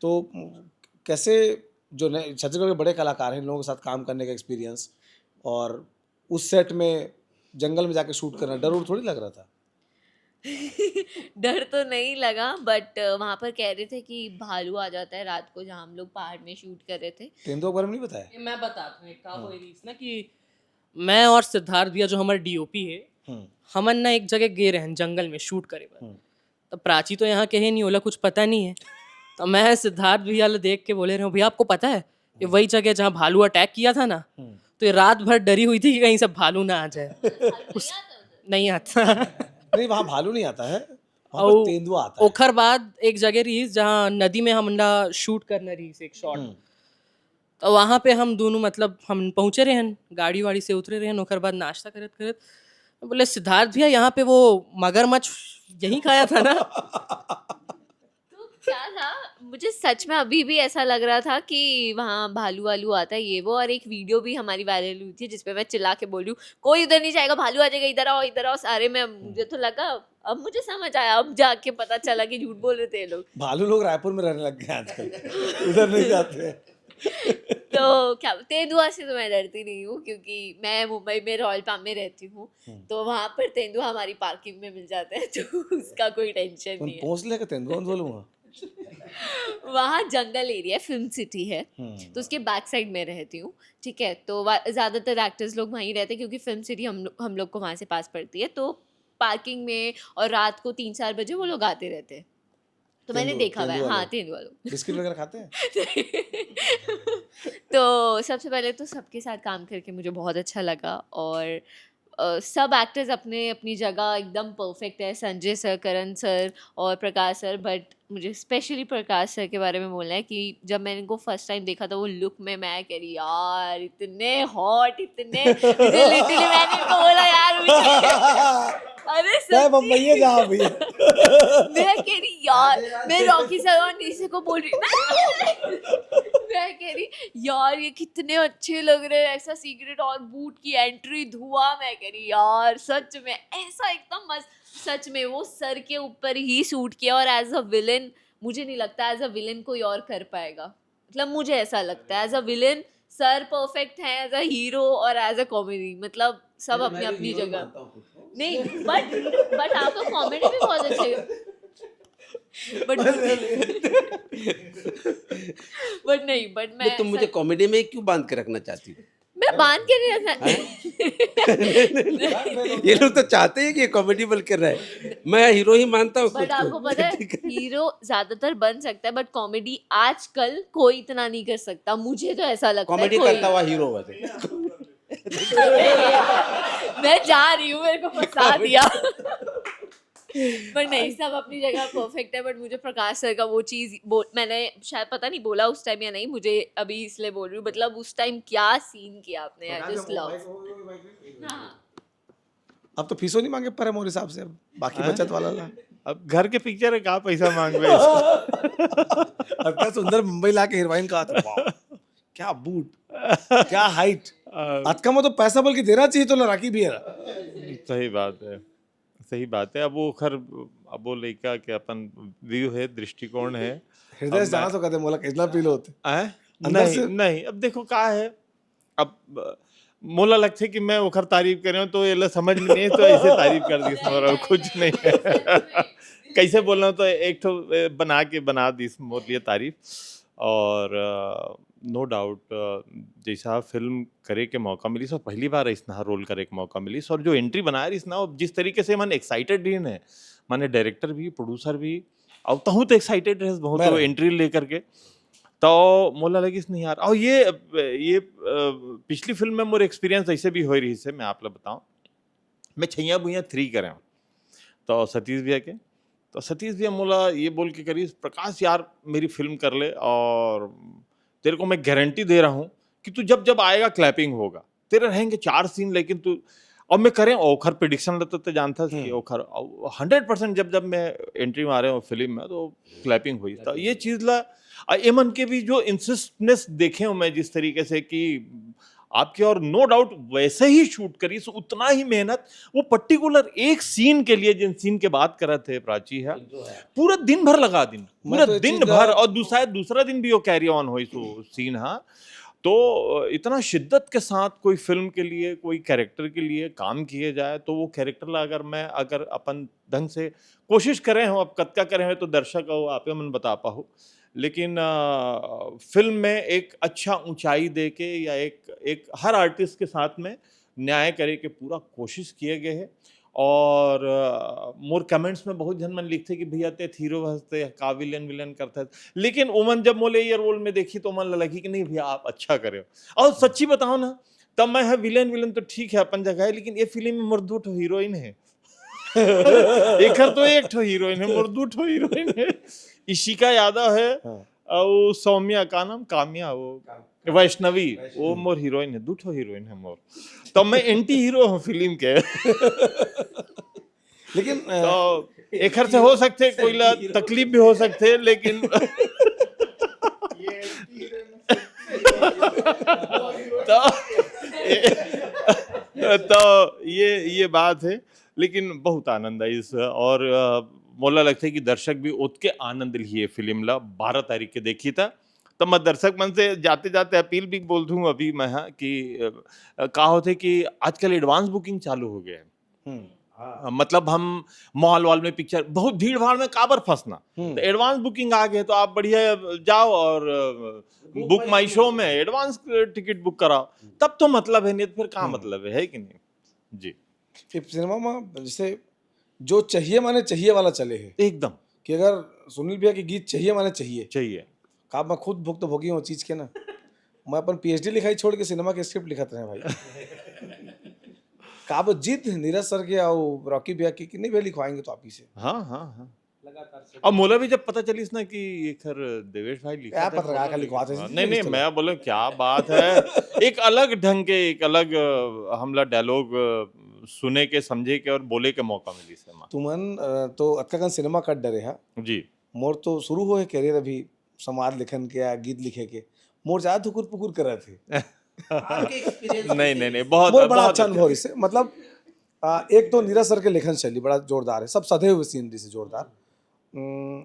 तो म, कैसे जो नए छत्तीसगढ़ के बड़े कलाकार हैं, इन लोगों के साथ काम करने का एक्सपीरियंस, और उस सेट में जंगल में जाके शूट करना, डर उर थोड़ी लग रहा था? डर तो नहीं लगा, बट वहाँ पर कह रहे थे कि भालू आ जाता है रात को, जहाँ हम लोग पहाड़ में शूट कर रहे थे। तेंदुआ के बारे में नहीं बताया? ये मैं बताता हूँ, एक का होए रहीस ना कि मैं और सिद्धार्थ भैया जो हमारे डीओपी है, हम्म। हमन ना एक जगह गए रहन जंगल में शूट करे बर। हम्म। तब प्राची तो यहाँ के है नहीं, ओला कुछ पता नहीं है। तो मैं सिद्धार्थ भैया ला देख के बोले रहे हूँ, "भैया, आपको पता है ये वही जगह है जहाँ भालू अटैक किया था ना?" हम्म। तो ये रात भर डरी हुई थी कि कहीं से भालू ना आ जाए। उस नहीं आता। नहीं, वहाँ भालू नहीं आता है, वहाँ पर और तेंदुआ आता है। ओखर बाद एक जगह रहीस जहाँ नदी में हमन ला शूट करना रहीस एक शॉट। हम्म। तो वहाँ पे हम दोनों, मतलब, हम पहुँचे रहन, गाड़ी वाड़ी से उतरे रहन, ओखर बाद नाश्ता करत करत बोले, "सिद्धार्थ भैया, यहाँ पे वो मगरमच्छ यहीं खाया था ना?" तो क्या था, मुझे सच में अभी भी ऐसा लग रहा था कि वहाँ भालू वालू आता है, ये वो। और एक वीडियो भी हमारी वायरल हुई थी जिसपे मैं चिल्ला के बोली हूँ, "कोई उधर नहीं जाएगा, भालू आ जाएगा, इधर आओ, इधर आओ सारे।" मैं, मुझे तो लगा, अब मुझे समझ आया, अब जाके पता चला कि झूठ बोल रहे थे ये लोग। भालू लोग रायपुर में रहने लग गए आजकल, उधर नहीं जाते हैं। तो क्या, तेंदुआ से तो मैं डरती नहीं हूँ, क्योंकि मैं मुंबई में रॉयल पाम में रहती हूँ, हम्म। तो वहाँ पर तेंदुआ हमारी पार्किंग में मिल जाते हैं, तो उसका कोई टेंशन तुम नहीं है। पहुँच लेगा तेंदुआ बोलूँगा। वहाँ जंगल एरिया है, फिल्म सिटी है, हम्म। तो उसके बैक साइड में रहती हूँ, ठीक है। तो वा- ज़्यादातर एक्टर्स लोग वहीं रहते हैं, क्योंकि फिल्म सिटी हम लो- हम लोग को वहाँ से पास पड़ती है। तो पार्किंग में और रात को तीन चार बजे वो लोग आते रहते हैं, तो मैंने तेंदुआ- देखा हुआ है। तेंदुआ हाँ, लोग। तेंदुआ लोग। बिस्किट वगैरह खाते हैं? तो सबसे पहले तो सबके साथ काम करके मुझे बहुत अच्छा लगा, और अ, सब एक्टर्स अपने अपनी जगह एकदम परफेक्ट है। संजय सर, करण सर और प्रकाश सर, बट मुझे स्पेशली प्रकाश सर के बारे में बोलना है कि जब मैंने इनको फर्स्ट टाइम देखा था, वो लुक में, मैं कह रही, "यार, इतने हॉट, इतने।" मुझे लिटरली, मैंने इनको बोला, "यार, मुझे।" अरे मैं सच्ची। बम्बई जाओ भैया। मैं कह रही, "यार," मैं रॉकी सर और निशा को बोल रही, मैं कह रही, "यार, ये कितने अच्छे लग रहे हैं, ऐसा सिगरेट और बूट की एंट्री, धुआं।" मैं कह रही, "यार, सच में ऐसा एकदम मस्त।" सच में वो सर के ऊपर ही सूट किया, और एज अ विलेन मुझे नहीं लगता एज अ विलेन कोई और कर पाएगा। मतलब, मुझे ऐसा लगता है as a villain sir perfect है एज अ हीरो और एज अ कॉमेडी, मतलब सब अपनी अपनी जगह। नहीं, बट बट आपका कॉमेडी भी बहुत अच्छे। बट बट नहीं, बट मैं तो तुम मुझे कॉमेडी में क्यों बांध के रखना चाहती हो? मैं बांध के नहीं रखना। ये लोग तो चाहते हैं कि ये कॉमेडी बन के रहे। मैं हीरो ही मानता हूँ खुद बट आपको को। पता है, हीरो ज्यादातर बन सकता है, बट कॉमेडी आजकल कोई इतना नहीं कर सकता, मुझे तो ऐसा लगता है। कॉमेडी कोई- करता हुआ हीरो बने। मैं जा रही हूँ, मेरे को फंसा दिया। पर नहीं, सब अपनी जगह परफेक्ट है। बट मुझे प्रकाश सर का वो चीज बो, मैंने शायद, पता नहीं बोला उस टाइम या नहीं, मुझे अभी इसलिए बोल रही हूँ, मतलब उस टाइम क्या सीन किया आपने, आई जस्ट लव। अब तो फीसो नहीं मांगे पर मोर हिसाब से, अब बाकी हाँ? बचत वाला ला। अब घर के पिक्चर है, का पैसा मांगबे? अब क्या सुंदर मुंबई लाके हीरोइन का था, वाह, क्या बूट, क्या हाइट। अ, अतका में तो पैसा बोल के देना चाहिए तो लड़ाकी भी है। सही बात है, सही बात है। अब वो खर अब वो लड़का के अपन व्यू है, दृष्टिकोण है। हृदय अब से जाना मैं- तो कहते मोला कितना फील होते। हैं? अंदर नहीं, से- नहीं। अब देखो का है, अब अ, मोला लगथे कि मैं ओखर तारीफ करे हूँ तो ये ला समझ में नहीं है, तो ऐसे तारीफ कर दी, और कुछ नहीं है। कैसे बोलना हो तो एक ठो ए, बना के बना दी मोर लिए तारीफ। और नो डाउट, जैसा फिल्म करे के मौका मिलिस और पहली बार ऐसना रोल करे के मौका मिलिस और जो एंट्री बनाए रहिस ना, जिस तरीके से मन एक्साइटेड रहिन है, माने डायरेक्टर भी, प्रोड्यूसर भी, अब तहूँ तो एक्साइटेड रहे बहुत मैं तो रहे। एंट्री लेकर के। तो मोला लगिस नहीं यार। और ये ये अ, पिछली फिल्म में मोर एक्सपीरियंस ऐसे भी होए रहिस है, मैं आप ला बताऊं। मैं छैया भुइयां थ्री करे हूँ, तो सतीश भैया के, तो सतीश भैया मोला ये बोल के करिस, "प्रकाश यार, मेरी फिल्म कर ले और तेरे को मैं गारंटी दे रहा हूँ कि तू जब जब आएगा क्लैपिंग होगा, तेरे रहेंगे चार सीन, लेकिन तू।" और मैं करें ओखर प्रेडिक्शन लेते तो जानता कि हम्म। ओखर हंड्रेड परसेंट जब जब मैं एंट्री मारे हूँ फिल्म में तो क्लैपिंग हुई। तो ये चीज़ ला अ, एमन के भी जो इंसिस्टनेस देखे हूँ मैं जिस तरीके से कि आपके, और नो डाउट वैसे ही शूट करिस, उतना ही मेहनत। वो पर्टिकुलर एक सीन के लिए, जिन सीन के बात करत थे प्राची है, पूरा दिन भर लगा दिन, मैं पूरा तो ये दिन चीज़ ला- भर, और दूसरा दूसरा दिन भी वो कैरी ऑन होइस वो सीन। हाँ, तो इतना शिद्दत के साथ कोई फिल्म के लिए, कोई कैरेक्टर के लिए काम किए जाए तो वो कैरेक्टर ला अगर मैं अगर अपन ढंग से कोशिश करे हो, अब कतका करे हो तो दर्शक हो, आपे मन बता पाहो, लेकिन अ, फिल्म में एक अच्छा ऊंचाई दे के या एक एक हर आर्टिस्ट के साथ में न्याय करे के पूरा कोशिश किए गए है। और अ, मोर कमेंट्स में बहुत झन मन लिखथे कि भैया ते हीरो हस ते का विलेन विलेन करथे, लेकिन ओमन जब मोले ये रोल में देखी तो मन लगी कि नहीं भैया आप अच्छा करे हो। और सच्ची बताओ ना, तब मैं है विलेन विलेन तो ठीक है अपन जगह है, लेकिन ये फिल्म में मोर दो ठो हीरोइन है। एकर तो एक ठो हीरोइन है, मोर दो ठो हीरोइन है, इशिका यादव है हाँ। और सौम्या का नाम काम्या, वो वैष्णवी, वो मोर हीरोइन है, दो ठो हीरोइन है मोर। तो मैं एंटी हीरो हूँ फिल्म के। लेकिन अ, तो एखर से हो सकथे कोई ला तकलीफ भी हो सकथे, लेकिन तो तो ये ये बात है। लेकिन बहुत आनंद आइस और अ, मोला लगथे कि दर्शक भी ओतके आनंद लिए फिल्म ला बारह तारीख के देखी था। तो मैं दर्शक मन से जाते जाते अपील भी बोल दूं अभी मैं, हाँ, कि अ, का होथे कि आजकल एडवांस बुकिंग चालू हो गया है। हम्म, अ, मतलब हम मॉल वॉल में पिक्चर, बहुत भीड़ भाड़ में काबर फंसना, हम्म। तो एडवांस बुकिंग आ गए तो आप बढ़िया जाओ और बुक माई शो में एडवांस टिकट बुक कराओ, तब तो मतलब है, नहीं तो फिर का हम्म। मतलब है, है कि नहीं? जी, ये सिनेमा में जैसे जो चाहिए माने चाहिए वाला चले है एकदम। कि अगर सुनील भैया के गीत चाहिए माने चाहिए। चाहिए। का मैं खुद भुक्तभोगी हूँ चीज के ना। मैं अपन पीएचडी लिखाई छोड़ के सिनेमा के स्क्रिप्ट लिखत रहे भाई। का वो जिद नीरज सर के और रॉकी भैया की कि नहीं भैया लिखवाएंगे तो आप ही से। हाँ, हाँ, हाँ। अब मोला भी जब पता चलिस ना कि ये खर देवेश भाई लिखा क्या था, पत्रकार मोला का लिखवाते लिखा-, हैं, नहीं, नहीं, चलो। मैं बोले क्या बात है। एक अलग ढंग के, एक अलग अ, हमला डायलॉग अ, सुने के, समझे के और बोले के मौका मिलिस है। तुमन अ, तो अतका कन सिनेमा कट डरे हा। जी। मोर तो शुरू होए करियर अभी संवाद लेखन के या गीत लिखे के। मोर ज्यादा थुकुर पुकुर करत हे। नहीं, नहीं, नहीं, बहुत मोर बड़ा बहुत अच्छा अनुभव इसे, मतलब आ, एक तो नीरज सर के लेखन शैली बड़ा जोरदार है, सब सधे हुए सीन से जोरदार। उम,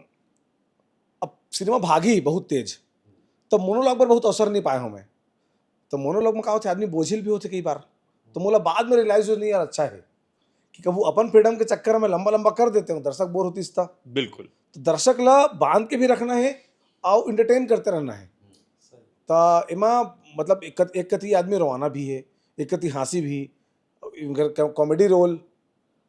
अब सिनेमा भागी बहुत तेज, तो मोनोलॉग पर बहुत अवसर नहीं पाए हूँ मैं। तो मोनोलॉग में का होथे, आदमी बोझिल भी होथे कई बार। तो मोला बाद में रियलाइज होथे, नहीं यार, अच्छा है कि कभू अपन फ्रीडम के चक्कर में लंबा लंबा कर देते हो, दर्शक बोर होतिस त। बिल्कुल। तो दर्शक ला बांध के भी रखना है और एंटरटेन करते रहना है। त एमा मतलब एक, एक कति आदमी रोवाना भी है, एक कति हाँसी भी, कॉमेडी रोल,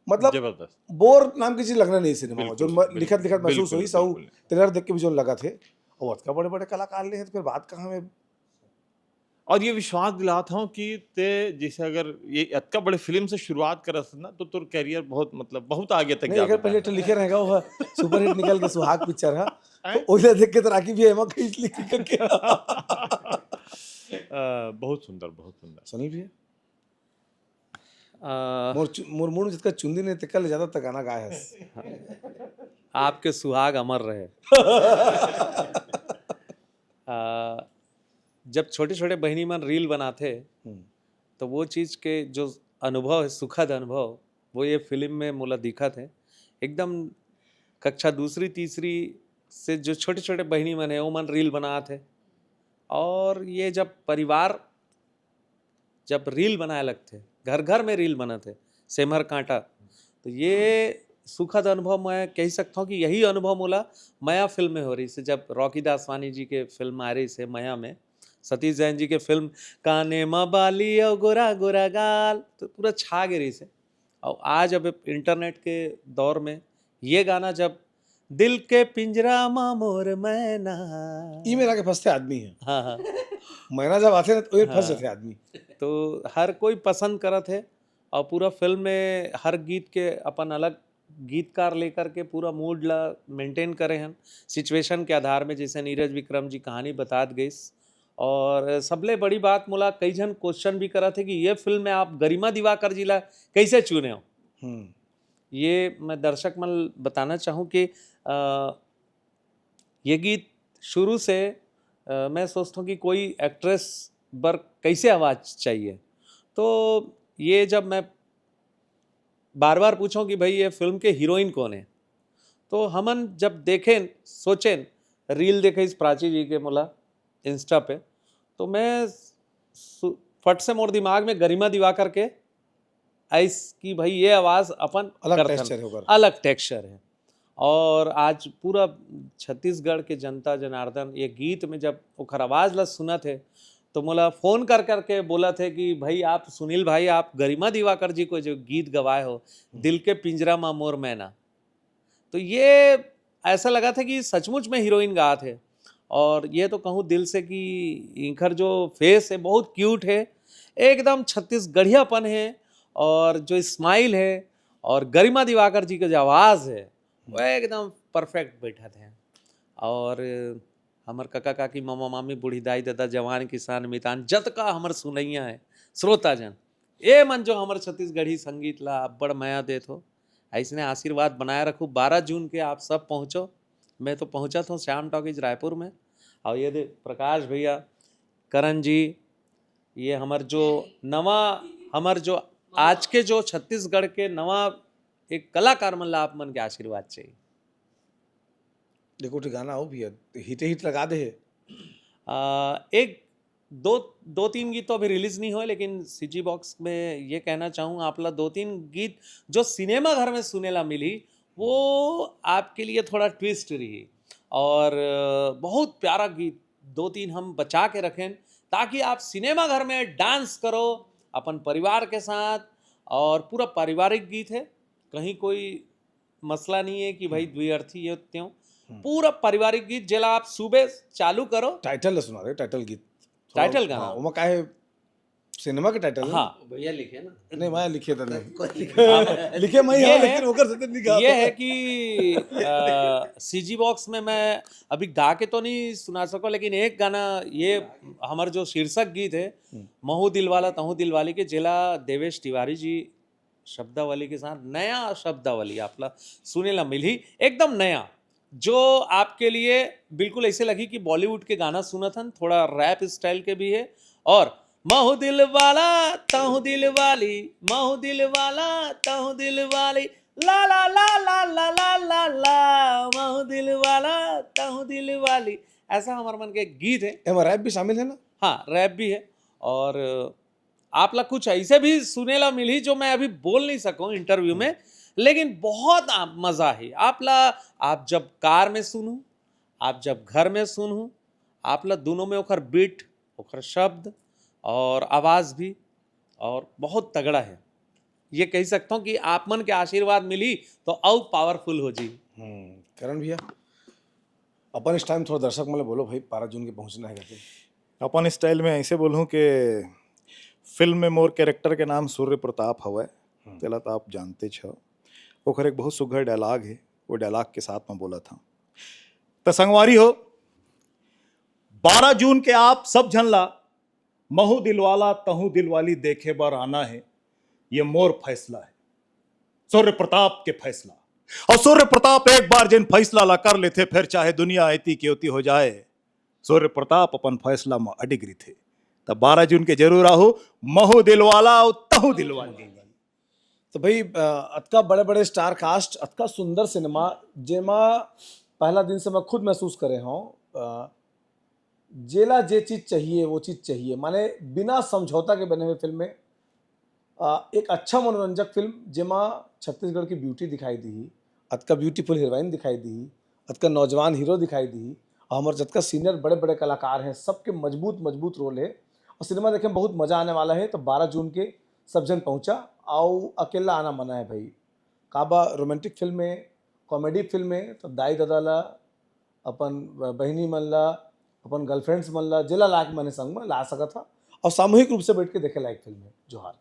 मतलब जबरदस्त। बोर नाम की चीज लगना नहीं सिनेमा में। जो बिल्कुल, म- बिल्कुल, लिखत लिखत महसूस बिल्कुल, होइस, अउ बिल्कुल। ट्रेलर देख के भी जोन लगत हे, और अतका बड़े बड़े कलाकार ले हैं, तो फिर बात कहाँ में? और ये विश्वास दिलात हूँ कि ते जैसे अगर ये अतका बड़े फिल्म से शुरुआत करत ना, तो तोर करियर बहुत, मतलब, बहुत आगे तक नहीं, जा अगर सकता पहले है। तो लिखे रहेगा वो सुपरहिट निकल के सुहाग पिक्चर है, तो हैं? ओला देख के तो राखी भी है, एमा कहीं लिखी करके। अ, बहुत सुंदर, बहुत सुंदर। सुनील भैया, आ, मोर चु- मोर मुड़ जितका चुंदी ने तेकर ले ज्यादा तक गाना गाए हस। आपके सुहाग अमर रहे। आ, जब छोटे छोटे बहिनी मन रील बनाथे, हम्म। तो वो चीज के जो अनुभव है, सुखद अनुभव, वो ये फिल्म में मोला दिखत है। एकदम कक्षा दूसरी तीसरी से जो छोटे छोटे बहिनी मन है, वो मन रील बनात है। और ये जब परिवार जब रील बनाए लगथे, घर घर में रील बनत है, सेमर कांटा, तो ये सुखद अनुभव मैं कह सकता हूँ कि यही अनुभव मोला मया फिल्म में हो रही से, जब रॉकी दासवानी जी के फिल्म आ रही से मया में, सतीश जैन जी के फिल्म काने मा बाली और गोरा गोरा गाल, तो पूरा छा गे रही से। और आज अब इंटरनेट के दौर में ये गाना जब दिल के पिंजरा मा मोर मैना, ई मेरा के फंसते आदमी है, हाँ हाँ, मैना जब आते ना तो ये फंस हाँ। जाते आदमी। तो हर कोई पसंद करत है और पूरा फिल्म में हर गीत के अपन अलग गीतकार लेकर के पूरा मूड ला मेंटेन करे हैं सिचुएशन के आधार में, जैसे नीरज विक्रम जी कहानी बतात गईस। और सबले बड़ी बात, मोला कई झन क्वेश्चन भी करत है कि ये फिल्म में आप गरिमा दिवाकर जी ला कैसे चुने हो। हम्म। ये मैं दर्शक मन बताना चाहूँ कि अ, ये गीत शुरू से अ, मैं सोचता हूँ कि कोई एक्ट्रेस बर कैसे आवाज़ चाहिए। तो ये जब मैं बार बार पूछूँ कि भाई, ये फिल्म के हीरोइन कौन है, तो हमन जब देखें, सोचें, रील देखे इस प्राची जी के मोला इंस्टा पे, तो मैं सु- फट से मोर दिमाग में गरिमा दिवाकर के आइस कि भाई, ये आवाज़ अपन अलग करथन। टेक्सचर है ओकर। अलग टेक्सचर है। और आज पूरा छत्तीसगढ़ के जनता जनार्दन ये गीत में जब ओखर आवाज़ ला सुनत है, तो मोला फोन कर करके बोलत है कि भाई, आप सुनील भाई, आप गरिमा दिवाकर जी को जो गीत गवाए हो, दिल के पिंजरा मा मोर मैना, तो ये ऐसा लगा था कि सचमुच में हीरोइन गात है। और ये तो कहूँ दिल से कि इनकर जो फेस है, बहुत क्यूट है, एकदम छत्तीसगढ़ियापन है, और जो स्माइल है और गरिमा दिवाकर जी का जो आवाज़ है, वो एकदम परफेक्ट बैठत है। और हमर कका काकी, मामा मामी, बूढ़ी दाई ददा, जवान किसान मितान, जतका हमर सुनैया है, श्रोताजन, ए मन जो हमर छत्तीसगढ़ी संगीत ला अब्बड़ मया देत हो, अइसने आशीर्वाद बनाए रखू। बारह जून के आप सब पहुँचो, मैं तो पहुँचत हूँ श्याम टॉकीज रायपुर में। और ये दे प्रकाश भैया, करण जी, ये हमर जो नवा, हमर जो आज के जो छत्तीसगढ़ के नवा एक कलाकार मन ला आप मन के आशीर्वाद चाहिए। देखो, ठिकाना हो भैया, हिटे हिट लगा दे है। आ, एक दो, दो तीन गीत तो अभी रिलीज नहीं हुए, लेकिन सीजी बॉक्स में ये कहना चाहूँ आप ला, दो तीन गीत जो सिनेमा घर में सुने ला मिली, वो आपके लिए थोड़ा ट्विस्ट रही। और अ, बहुत प्यारा गीत दो तीन हम बचा के रखें, ताकि आप सिनेमा घर में डांस करो अपन परिवार के साथ। और पूरा पारिवारिक गीत है, कहीं कोई मसला नहीं है कि भाई द्विअर्थी ये त्यों, हम्म। पूरा पारिवारिक गीत, जेला आप सुबह चालू करो। टाइटल ला सुना दे, टाइटल गीत। टाइटल गाना। हाँ, ओमा का है, सिनेमा के टाइटल है? हाँ। भैया लिखे ना। नहीं, मैं लिखे था नहीं। कोई लिखे। लिखे मैं ये हाँ, है, लेकिन ओकर से तो नहीं गा ये पाया। है कि सीजी बॉक्स में मैं अभी गा के तो नहीं सुना सको, लेकिन एक गाना, ये हमार जो शीर्षक गीत है, हम्म। महू दिलवाला तहू दिलवाली के, जेला देवेश तिवारी जी शब्दावली के साथ, नया शब्दावली आप ला सुने ला मिली, एकदम नया, जो आपके लिए बिल्कुल ऐसे लगी कि बॉलीवुड के गाना सुनत हन, थोड़ा रैप स्टाइल के भी है। और महू दिल वाला, तहू दिल वाली, महू दिल वाला, तहू दिल वाली, ला ला ला ला ला ला ला ला, महू दिल वाला, तहू दिल वाली, ऐसा हमारे मन के एक गीत है। एमा रैप भी शामिल है ना? हाँ, रैप भी है। और आप ला कुछ ऐसे भी सुने ला मिली जो मैं अभी बोल नहीं सकूं इंटरव्यू में, लेकिन बहुत आ- मजा है। आप ला, आप जब कार में सुनू, आप जब घर में सुनू, आप ला दोनों में ओकर बीट, ओकर शब्द और आवाज भी और बहुत तगड़ा है। ये कह सकता हूँ कि आप मन के आशीर्वाद मिली तो अउ पावरफुल हो जी। हम्म, करण भैया, अपन स्टाइल थोड़ा दर्शक मन ला बोलो भाई, बारह जून के पहुंचना है करके। अपन स्टाइल में ऐसे बोलूँ कि फिल्म में मोर कैरेक्टर के नाम सूर्य प्रताप हवय, तेला तो आप जानते छ। ओकर एक बहुत सुघर डायलॉग है, वो डायलॉग के साथ में बोला था। त संगवारी हो, बारह जून के आप सब झन ला महू दिलवाला तहू दिलवाली देखे बर आना है। ये मोर फैसला है, सूर्य प्रताप के फैसला। और सूर्य प्रताप एक बार जिन फैसला ला कर लेथे, फिर चाहे दुनिया ऐती की ओती हो जाए, सूर्य प्रताप अपन फैसला में अडिग रहिथे। तब बारह जून के जरूर आहू, महू दिलवाला और तहू दिलवाली। तो भाई, अ, अतका बड़े बड़े स्टार कास्ट, अतका सुंदर सिनेमा, जेमा पहला दिन से मैं खुद महसूस करे हूँ, अ, जेला जे चीज चाहिए वो चीज चाहिए, माने बिना समझौता के बने हुए फिल्म में, अ, एक अच्छा मनोरंजक फिल्म जेमा छत्तीसगढ़ की ब्यूटी दिखाई दी, अतका ब्यूटीफुल हीरोइन दिखाई दी, अतका नौजवान हीरो दिखाई दी, और हमारे जतका सीनियर बड़े बड़े कलाकार हैं, सबके मजबूत मजबूत रोल है। और सिनेमा देखे में बहुत मजा आने वाला है। तो बारह जून के सब जन पहुँचा, आओ, अकेला आना मना है भाई। काबा रोमांटिक फिल्म में, कॉमेडी फिल्म में तो दाई दादा ला, अपन बहिनी मन ला, अपन गर्लफ्रेंड्स मन ला, जेला लायक मन है संग में ला सकत हा, और सामूहिक रूप से बैठ के देखे लायक फिल्म है। जोहार।